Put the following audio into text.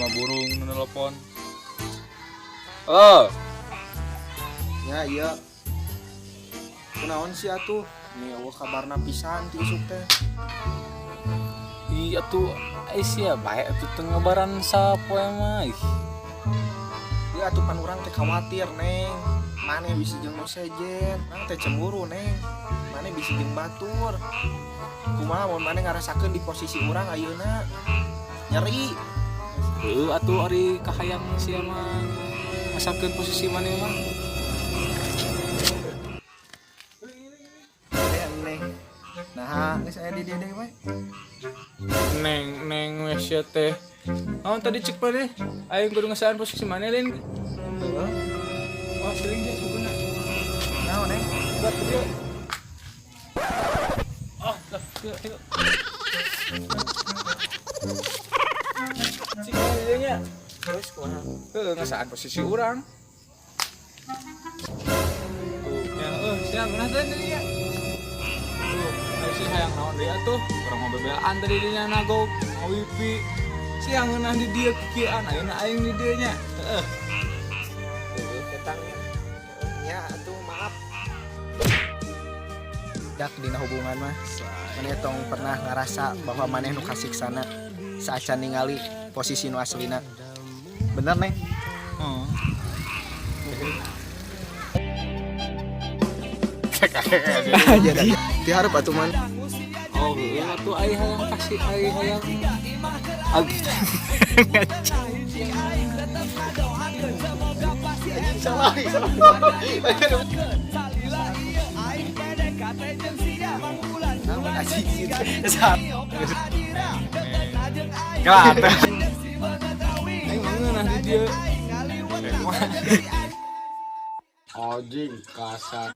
Mah burung nu nelpon. Oh, Ya iya. Kunaon sih atuh? Nih eueuh kabarna pisan ti isuk teh. Iya tuh, ai sia bae atuh teu ngabaran sapoe mah. Ih. Ieu atuh pan urang teh khawatir, Neng. Maneh bisi jeung nu sejen, urang teh cemburu, Neng. Maneh bisi jeung batur. Kumaha mun maneh ngarasakeun di posisi urang ayeuna? Nyeri. Heuh atuh ari kahayang sia mah ngasakeun posisi maneh mah. Eh, Neng. Nah, geus aya di dieu deui we. Neng neng we sia teh. Naon tadi cek maneh? Aing kudu ngasaan posisi maneh lain. Heeh. Wah, sering dia suguna. Naon, Neng? Buat dia. Oh, lah, yuk, yuk. Cik mana nya? Terus kumaha? Heuh, ngasaan posisi urang. Tuh, ya, sia ngeunah teh tadi ya. Tuh, ayo sih hayang naon deui atuh. Urang mah bebelaan tadi dinya nagog, ngawipi. Sia ngeunah di dieu kikieuan, ayeuna aing di dieu nya. Heeh. Heuh, ketangnya. Nya atuh maaf. Dak dina hubungan mah maneh tong pernah ngerasa bahwa maneh nu kasiksana saacan ningali posisi nu aslina. Bener, Neng? Oh. Jadi tiharep atuh man. Oh, heueuh atuh ai hayang kasih ai hayang. Salah, salah. Gelat. Aing mah ngeunah di dieu. Anjing kasar.